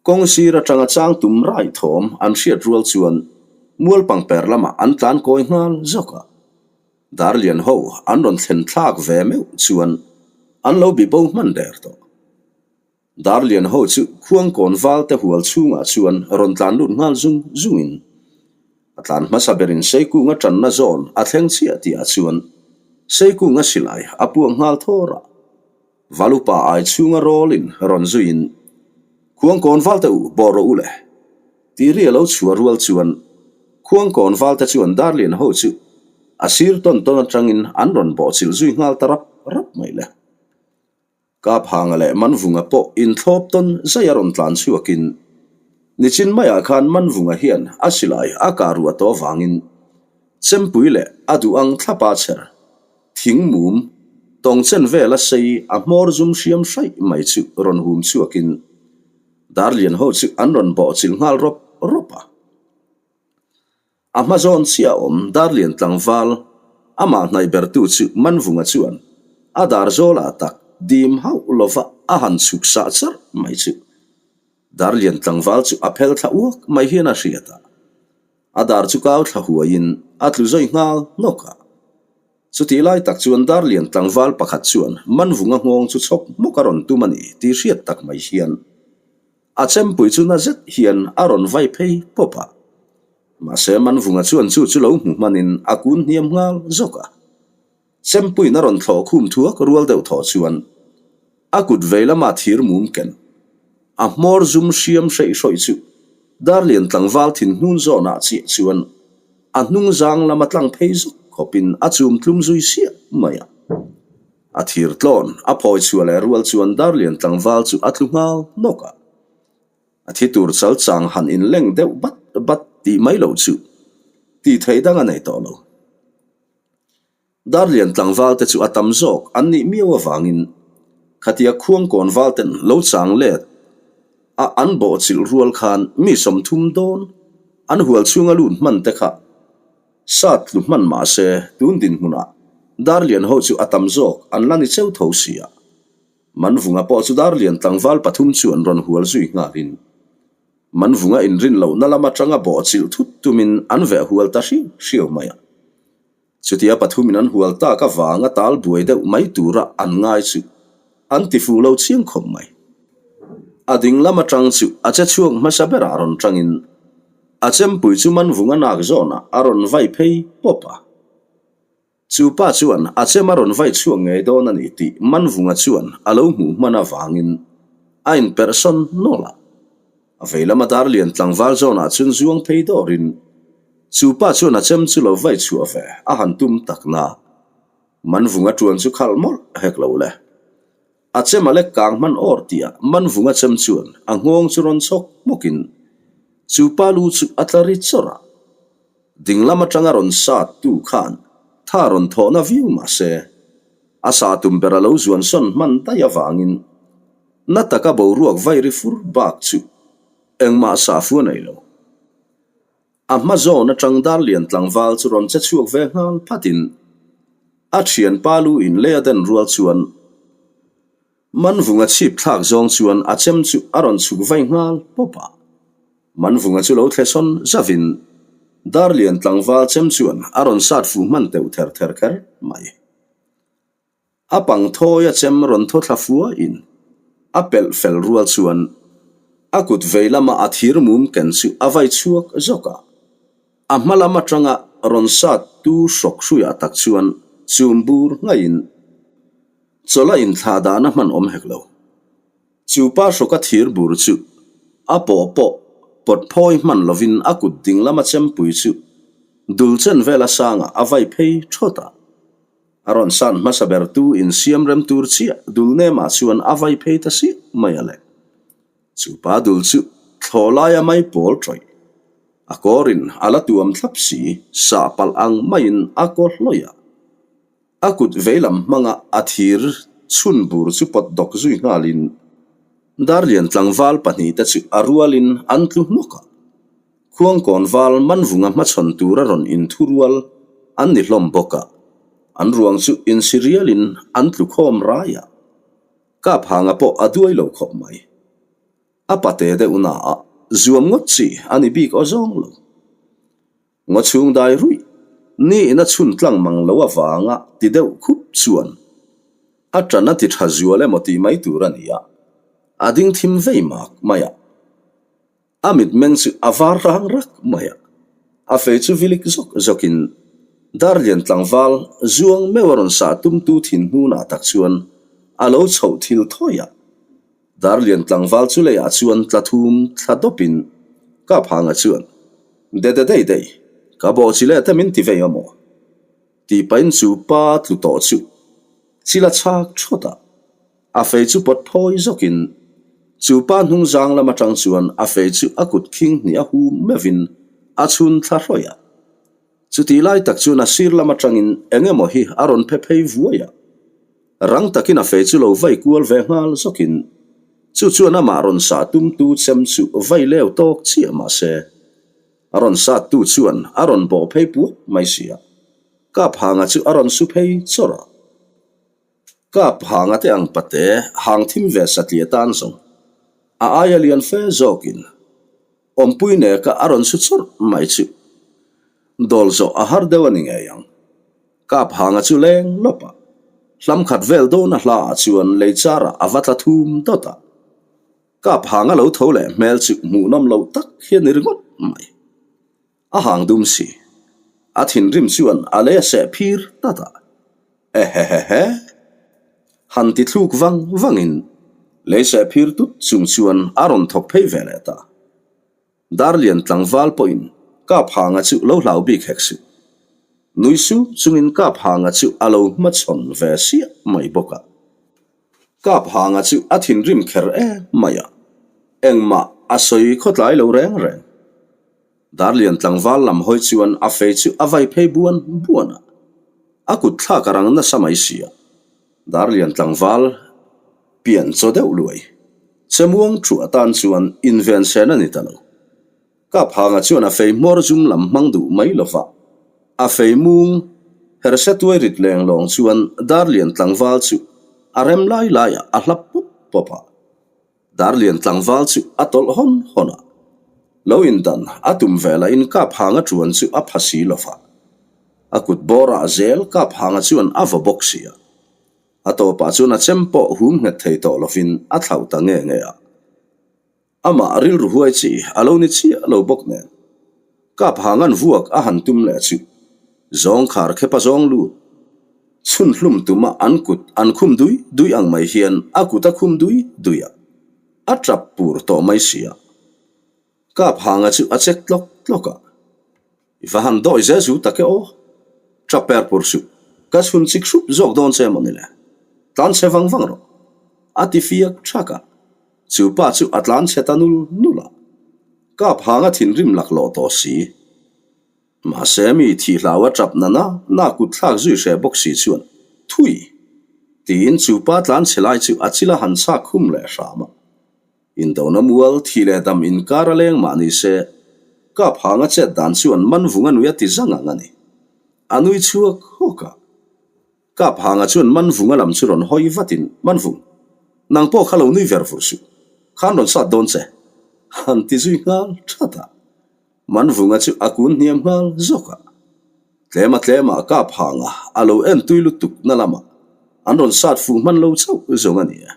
kawng sir atanga chang tum rai thawm an hriat rual chuan mual pangper lamah an tlan kawi nghal zawk a. Darlian ho an rawn thlen thlak ve meuh chuan an lo bi bo hman der tawh. Darlian ho chu khuangkawn val te hual chhungah chuan rawn tlan lut nghal zung zungin a tlan hmasa berin Seikunga tanna zawn a thleng chiah tihah chuan Seikunga silai a puak nghal thawr a, Valupa ai chhunga rawlin rawn zuiin Khuangkawn val te u bawh rawh u le tih ri a lo chhuah rual chuan Khuangkawn val te chuan Darlian ho chu a sir tawn tawn atangin an rawn bawhchilh zui nghal ta rap rap mai le. Kaphanga leh Manvunga pawh inthlawp tawn zai a rawn tlan chhuakin nichin maiah khan Manvunga hian a silai a kah ruah tawh avangin chempui leh a duh ang thlapa chher thing mum tawng chen vela sei a hmawr zum hriam hraih mai chu rawn hum chhuakin Darlian ho chu an rawn bawhchilh nghal rawp rawp a. A hma zawn chiah awm Darlian tlangval amah hnaih bertu chu Manvunga chuan a dar zawlah tak dim hauh lova a han chhuk sah charh mai chu Darlian tlangval chu a phel thla uak mai hian a hriat a, a dar chu kau thla huaiin a tlu zawi nghal hnawk a. Chutih lai tak chuan Darlian tlangval pakhat chuan Manvunga nghawng chu chhawk hmawk a rawn tum a ni tih hriat tak mai hian A chempui chu na zet hian a rawn vai phei pawp a. Mahse Manvunga chuan chu chu lo hmu hmanin a kun hniam nghal zawk a. Chempuiin a rawn thlawh khum thuak rual deuh thawh chuan. A kut vei lama thir mum ken, a hmawr zum hriam hreih hrawih chu Darlian tlangval thin hnun zawnah chiah chuan a hnung zang lama tlang phei zawk khawpin a chum tlum zui siah mai a. A thir tlawn a phawi chhuah leh rual chuan Darlian tlangval chu a tlu nghal nawk a. A thi tur chal chang han inleng deuh bat bat tih mai loh chu tih theih dang a nei tawh lo. Darlian tlangval te chu a tam zawk an nih miau avangin khatia khuangkawn val ten lo chang let a an bawhchilh rual khan mi 30 dawn an hual chhunga lut hman te kha sat tlu hman mah se tun dinhmunah Darlian ho chu a tam zawk an la ni cheu tho si a. Manvunga pawh chu Darlian tlangval pathum chu an rawn hual zui nghalin Manvunga inrin lohna lam atanga bawhchilh thut tumin an veh hual ta hriau hriau mai a. Chutia pathumin an hual tak avanga tal buai deuh mai tura an ngai chu an ti fuh lo chiang khawp mai. A ding lam atang chu a che chhuak hmasa berah rawn tangin a chempui chu Manvunga nak zawnah a rawn vai phei pawp a. Chu pa chuan a chem a rawn vai chhuak ngei dawn a ni tih Manvunga chuan a lo hmuh hman avangin a inperh sawn nawlh a. A vei lama Darlian tlangval zawnah chuan zuang phei dawrin chu pa chuan a chem chu lo vai chhuah ve a han tum tak na. Manvunga tuan chu khalh mawlh hek lo le. A chem a lek kang hman awr tihah Manvunga chem chuan a nghawng chu rawn chhawk hmawkin chu pa lu chu a tla ri chawrh a. Ding lam atanga rawn sat tu khan tha rawn thawhna viau mah se a sa tum ber a lo zuan sawn hman daih avangin Na taka boruak vai ri fur bak chu engmah sahfu a nei lo. A hma zawn atang Darlian tlangval chu rawn che chhuak ve nghal phatin a thianpa lu in lei a den rual chuan Manvunga chhip thlak zawng chuan a chem chu a rawn chhuk vai nghal pawp a. Manvunga chu lo thle sawn zavin Darlian tlangval chem chuan a rawn sat fuh hman teuh ther ther kher mai. A pang thawi a chem rawn thaw thla fuain a pelh fel rual chuan a kut vei lama a thir mum ken chu a vai chhuak zawk a. A hma lam atanga rawn sat tu hrawk hruiah tak chuan chum bur ngaiin chawlh a inthlah dan a hman awm hek lo. Chu pa hrawka thir bur chu a pawh pawh pawt phawi hman lovin a kut ding lama chempui chu dul chen vela sangah a vai phei thawt a. A rawn san hmasa ber tu insiam rem tur chiah dul nemah chuan a vai phei ta siah mai a le. Chu pa dul chu thlawh laia mai pawl tawih. A kawrin a la tuam thlap si, sah palh ang maiin a kaw hlawih a. A kut veilam hmanga a thir chhun bur chu pawt dawk zui nghalin Darlian tlangval pahnihte chu a rualin an tlu hnawk a. Khuangkawn val Manvunga hmachhawn tura rawn inthu rual an ni hlawm bawk a, an ruang chu insi rialin an tlu khawm rai a, kap hanga pawh a duai lo khawp mai. A pate deuh naah zuam ngawt chi a ni bik aw zawng lo. Ngaw chhung dai ruih, ni in a chhun tlang mang lo avanga ti deuh khup chuan a tan a ti tha zual emaw tih mai tur a ni a, a ding thim vei mak mai a. A mitmeng chu a var rang rak mai a, a fei chu vilik zawk zawkin Darlian tlangval zuang meuh a rawn sah tumtu thin hnunah tak chuan a lo chhoh thil thawi a. Darlian tlangval chu leiah chuan tla thum thla dawpin Kaphanga chuan, De de dei dei, ka bawh chi leh te min ti vei a maw? Tih pahin chu pa tlu tawh chu chil a chhak thawt a. A fei chu pawt phawi zawkin chu pa hnung zang lam atang chuan a fei chu a kut khing hnih a hum meuhin a chhun thla hrawih a. Chutih lai tak chuan a sir lam atangin eng emaw hi a rawn phe phei vuai a. Rang takin a fei chu lo vai kual ve nghal zawkin chu chuan amah rawn sah tumtu chem chu vai leu tawk chiah mah se a rawn sattu chuan a rawn bawh phei puat mai si a. Kap hanga chu a rawn su phei chawrh a. Kap hanga te ang pate hang thim ve satliah tan zawng a aia lian fe zawkin awmpui neka a rawn su chawrh mai chu dawl zawh a har deuh a ni ngei ang. Kap hanga chu leng lawp a, hlam khat vel dawn a hla ah chuan lei char ah a va tla thum dawt a. Kap hanga lo tho leh hmel chu hmuhnawm loh tak hi a ni ringawt mai. A hang dum si. A thinrim chuan a lei a seh phir tlat a. Ehehehe. Han ti thluk vang vangin. Lei seh phir tut chung chuan a rawn thawk phei ve leh ta. Darlian tlangval pawhin Kap Hanga chu lo hlau bik hek suh. Nui su chungin Kap Hanga chu a lo hmachhawn ve siah mai bawk a. Kap Hanga chu a thinrim kher em mai a, engmah a sawi khawtlai lo reng reng. Darlian tlangval lam hawi chuan a fei chu a vai phei buan buan a, a kut thlak a rang nasa mai si a. Darlian tlangval pian chaw deuh luai, che muang thu atan chuan inven sen a ni ta lo. Kap Hanga chuan a fei hmawr zum lam hmang duh mai lo va, a fei mung herse tuai rit leng lawng chuan Darlian tlangval chu a rem lai laiah a hlap pawp pawp a. Darlian tlangval chu a tawlh hawn hawn a, lo indan a tum ve lahin Kap Hanga ṭuan chu a pha si lo va. A kut bawrah zel Kap Hanga chuan a vaw bawk si a. A tawpah chuan a chem pawh hum nghet thei tawh lovin a thlauh ta nge nge a. Amah rilru huai chi a lo ni chiah lo bawk nen. Kap Hanga'n vuak a han tum leh chu zawng khar khepa zawng lut. Chhun hlum tuma an kut an khum dui dui ang mai hian a kut a khum dui dui a, a tap pur tawh mai si a. Kap Hanga chu a chek tlawk tlawk a, I va han dawi zel zu tak e aw, tap per pur suh, ka chhun chik hrup zawk dawn che emaw ni le, tlan chhe vang vang rawh, a ti fiak thak a. Chu pa chu a tlan chhe ta nul nul a, Kap Hanga thinrim laklawh tawh si. Mahse mi thih hlau a tap na na na kut thlak zui hreh bawk si chuan, Thui! tiin chu pa tlan chhe lai chu a chil a han chhak khum leh hram a. Indona mual thi leh dam inkar a leng mah ni se, Kap hang a chet dan chuan man vung a nui a ti zang ang a ni. A nui chhuak hawk a. Kap hanga chuan man vung a lam chu rawn hawi vatin, Man vung, nang pawh kha lo nui ver vur suh, khan rawn sat dawn che, han ti zui nghal that a. Manvunga chu a kun hniam nghal zawk a, tlema tlema kap hanga a lo en tui lutuk na lamah an rawn sat fuh hman lo chauh zawng a ni e.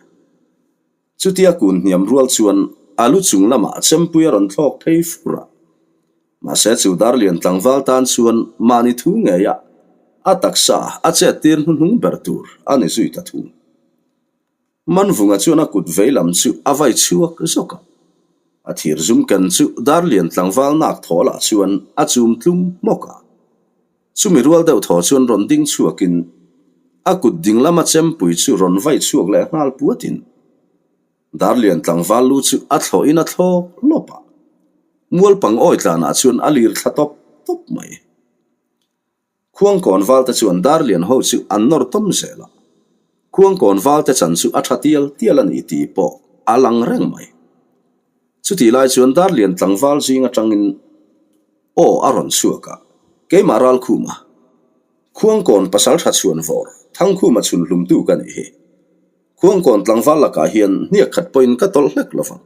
Chutia kun hniam rual chuan a lu chung lamah chempui a rawn thlawk phei fur a, mahse chu Darlian tlangval tan chuan mahni thu ngeia a taksa a chet tir hnuhnung ber tur a ni zui ta thung. Manvunga chuan a kut vei lam chu a vai chhuak zawk a, a thir zum ken chu Darlian tlangval nak thaw lah chuan a chum tlum hmawk a. Chumi rual deuh thaw chuan rawn ding chhuakin a kut ding lama chempui chu rawn vai chhuak leh nghal puatin Darlian tlangval lu chu a thlawhin a thlawk lawp a, mualpang awi tlanah chuan a lir thla tawp tawp mai. Khuangkawn valte chuan Darlian ho chu an nawr tawm zel a, Khuangkawn valte chan chu a tha tial tial a ni tih pawh a lang reng mai. Chutih lai chuan Darlian tlangval zing atangin aw a rawn chhuak a, Keimah Ralkhuma, Khuangkawn pasaltha chhuan vawr, Thangkhuma chhun hlumtu ka nih hi. Khuangkawn tlangval lakah hian hniak khat pawhin ka tawlh hlek lovang.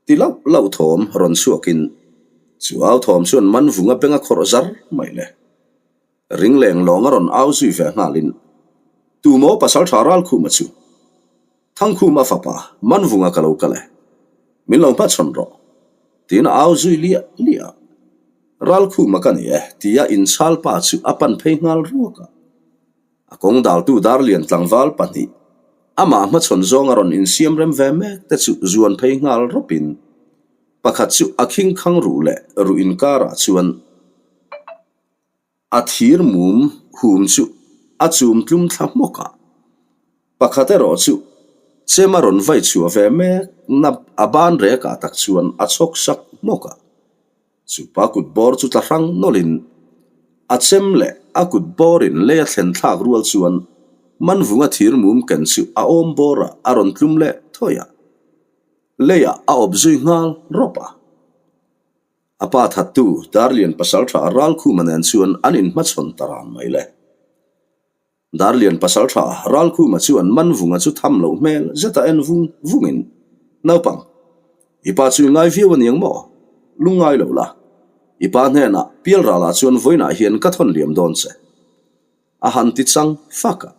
Ti lauh lauh thawm rawn chhuakin chu au thawm chuan man vunga beng a khawrh zar mai le. Ring leng lawng a rawn au zui ve nghalin Tumaw pasaltha Ralkhuma chu Thangkhuma fapa man vunga ka lo kal e, min lo hmachhawn rawh tiin a au zui liah liah a. Ralkhuma ka ni e tia inchhal pa chu a pan phei nghal ruak a. A kawng daltu Darlian tlangval pahnih, amah hmachhawn zawnga rawn insiam rem ve mek te chu zuan phei nghal rawpin pakhat chu a khing khang ruh leh ruh inkarah chuan a thir mum hum chu a chum tlum thla hmawk a. Pakhat erawh chu chem a rawn vai chhuah ve mek na a ban rekah tak chuan a chhawk sak hmawk a. Chupa kut bawr chu tla hrang nawlhin a chem leh a kut bawrin lei a thlen thlak rual chuan Manvunga thir mum ken chu a awm bawrah a rawn tlum leh thawi a, leiah a awp zui nghal rawp a. A pa thattu Darlian pasaltha Ralkhuma nen chuan an inhmachhawn ta ran mai le. Darlian pasaltha Ralkhuma chuan Manvunga chu tham loh hmel zeta en vung vungin, Naupang, i pa chu i ngai viau a niang maw? Lungngai lo la, i pa hnenah Pialralah chuan vawiinah hian ka thawn liam dawn che. A han ti chang fak a.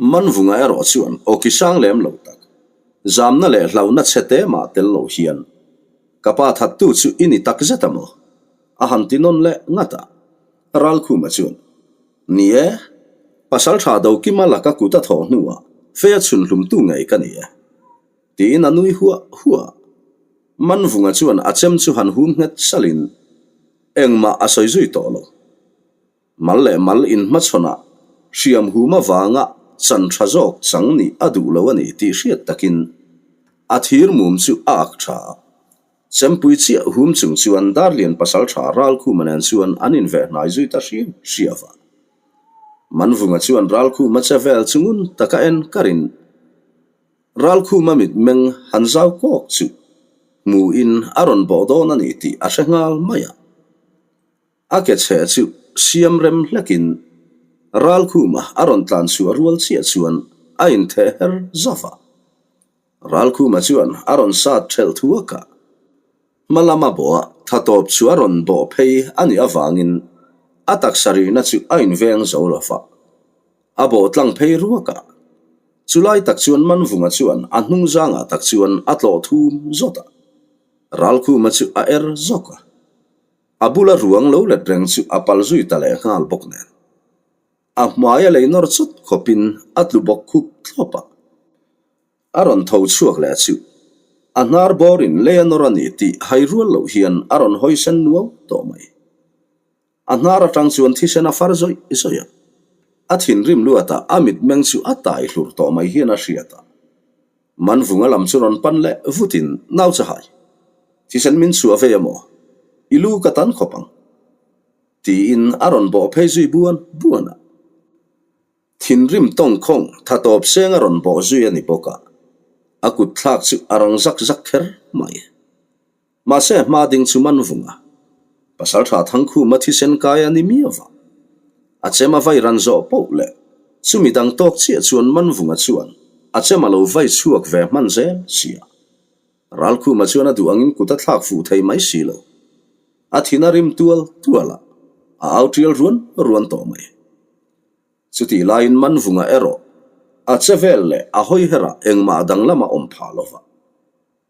Manvunga erawh chuan aw ki sang lem lo tak, zamna leh hlauhna chhe te mah tel lo hian, Ka pa thattu chu i ni tak zet a maw? A han ti nawn leh ngat a. Ralkhuma chuan, Ni e, Pasaltha Dokima laka kut a thawh hnuah. Feia chhun hlumtu ngei ka ni e. Tiin a nui huah huah a. Manvunga chuan a chem chu han hum nghet salhin engmah a sawi zui tawh lo. Mal leh mal inhmachhawnah hriam hum avanga chan tha zawk chang nih a duh lo a ni tih hriat takin a thir mum chu a ak tha a. Chempui chiah hum chung chuan Darlian pasaltha Ralkhuma nen chuan an inveh hnai zui ta hriau hriau a. Manvunga chuan Ralkhuma che vel chu ngun taka en karin Ralkhuma mitmeng han zau kawk chu hmuhin a rawn bawh dawn a ni tih a hre nghal mai a. A ke chhe chu siam rem hlekin Ralkhuma a rawn tlan chhuah rual chiah chuan a intheh her zauh a. Ralkhuma chuan a rawn sat thelh thuak a, hma lama bawha tha tawp chu a rawn bawh phei a nih avangin a taksa rihna chu a inveng zo lo va, a bawh tlang phei ruak a. Chulai tak chuan Manvunga chuan a hnung zangah tak chuan a tlawh thum zawt a, Ralkhuma chu a er zawk a. A bula ruang lo let reng chu a pal zui ta leh nghal bawk nen. A hmai a lei nawr chut khawpin a tlu bawk khup thlawp a. A rawn tho chhuak leh chu a hnar bawrin lei a nawr a ni tih hai rual loh hian a rawn hawi sen nuau tawh mai. A hnar atang chuan thisen a far zawih zawih a. A thinrim luatah a mitmeng chu a tai hlur tawh mai hian a hriat a. Manvunga lam chu rawn pan leh vutin nau chahai, thisen min chhuah vei a maw? I lu ka tan khawp ang. Tiin a rawn bawh phei zui buan buan a. Thinrim tawngkhawng tha tawp seng a rawn bawh zui a ni bawk a, a kut thlak chu a rang zak zak kher mai. Mahse hma ding chu man vung a, Pasaltha Thangkhuma thisen kai a ni miau va. A chem a vai ran zawh poh leh chumi dang tawk chiah chuan Manvunga chuan a chem a lo vai chhuak ve hman zel si a. Ralkhuma chuan a duh angin kut a thlak fuh thei mai si lo. A thin a rim tual tual a, a au tial ruan ruan tawh mai. Chutih laiin Manvunga erawh a che vel leh a hawi herah engmah danglam a awm phah lo va.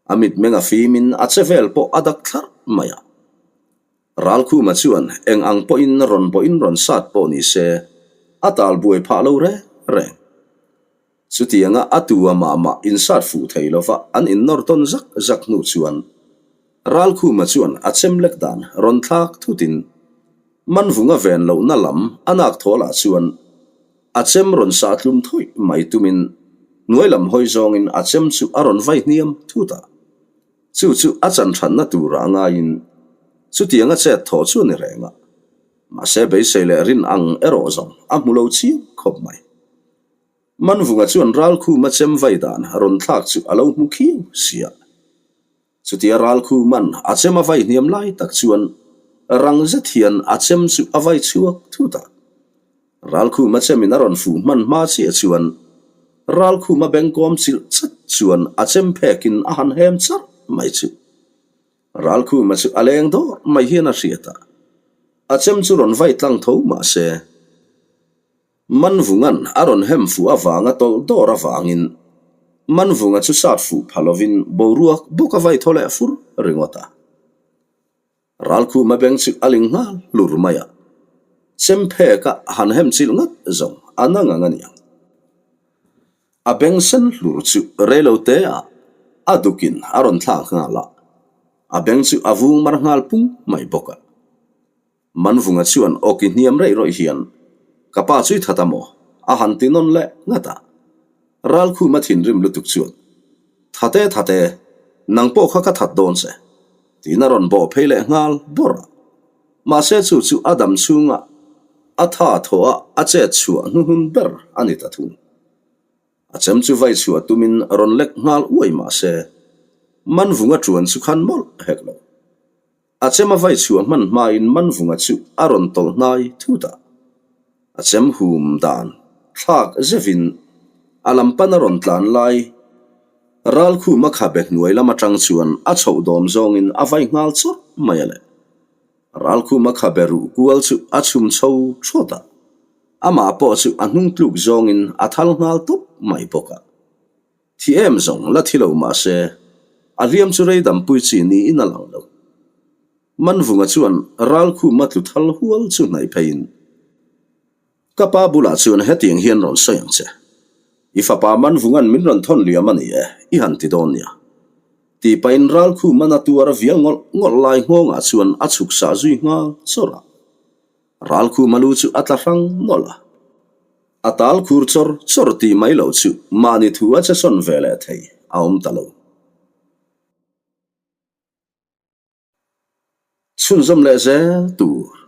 A mitmeng a fimin a che vel pawh a dak thlarh mai a. Ralkhuma chuan eng ang pawhin rawn bawhin rawn sat pawh ni se, a tal buai phah lo reng reng. Chutianga a tu a mah mah insat fuh thei lova an innawr tawn zak zak hnu chuan Ralkhuma chuan a chem lek dan rawn thlak thutin Manvunga ven lohna lam a nak thawlah chuan a chem rawn sah tlum thawih mai tumin hnuai lam hawi zawngin a chem chu a rawn vai hniam thut a. Chu chu a chan thatna turah a ngaiin chutianga chet thawh chu a ni reng a. Mahse beisei leh rin ang erawh zawng a hmu lo chiang khawp mai. Manvunga chuan Ralkhuma chem vai dan rawn thlak chu a lo hmu khiau si a. Chutia Ralkhuman a chem a vai hniam lai tak chuan rang zet hian a chem chu a vai chhuak thut a. Ralkhuma chemin a rawn fuh hman hma chiah chuan Ralkhuma bengkawm chilh chat chuan a chem phekin a han hem charh mai chu. Ralkhuma chu a leng dawr mai hian a hriat a, a chem chu rawn vai tlang tho mah se. Manvunga'n a rawn hem fuh avanga tawlh dawr avangin Manvunga chu sat fuh pha lovin boruak bawk a vai thaw leh fur ringawt a. Ralkhuma beng chu a ling nghal hlur mai a, chempheka han hem chilh ngat zawng a na ngang a niang. A beng sen hlur chu reilo te ah a dukin a rawn thlak nghal a, a beng chu a vung mar nghal pung mai bawk a. Manvunga chuan awki hniam reih rawih hian, Ka pa chu i that a maw? a han ti nawn leh ngat a. Ralkhuma thinrim lutuk chuan, Thate thate, nang pawh kha ka that dawn che, tiin a rawn bawh phei leh nghal bawrh a. Mahse chu chu a dam chhunga a tha thaw a a chet chhuah hnuhnun ber a ni ta thung. A chem chu vai chhuah tumin rawn lek nghal uai mahse, Manvunga ṭuan chu khan mawlh hek lo. A chem a vai chhuah hman hmain Manvunga chu a rawn tawlh hnai thut a. A chem hum dan thlak zevin a lam pan a rawn tlan lai Ralkhuma khabe hnuai lam atang chuan a chhoh dawm zawngin a vai nghal chawrh mai a le. Ralkhuma khabe ruh kual chu a chhum chho thawt a, amah pawh chu a hnung tluk zawngin a thal nghal tawp mai bawk a. Thi em zawng la thi lo mah se, a hliam chu rei dampui chi niin a lang lo. Manvunga chuan Ralkhuma tlu thal hual chu hnaih pheiin, Ka pa bulah chuan hetiang hian rawn sawi ang che. I fapa Manvunga'n min rawn thawn liam a ni e, i han ti dawn nia. Tih pahin Ralkhuman a tuar a vial ngawlh ngawlh lai nghawngah chuan a chhuk sah zui nghal chawrh a. Ralkhuma lu chu a tla hrang nawlh a. A tal khur chawr chawr tih mai loh chu mahni thu a che sawn ve leh thei a awm ta lo. Chhunzawm leh zel tur.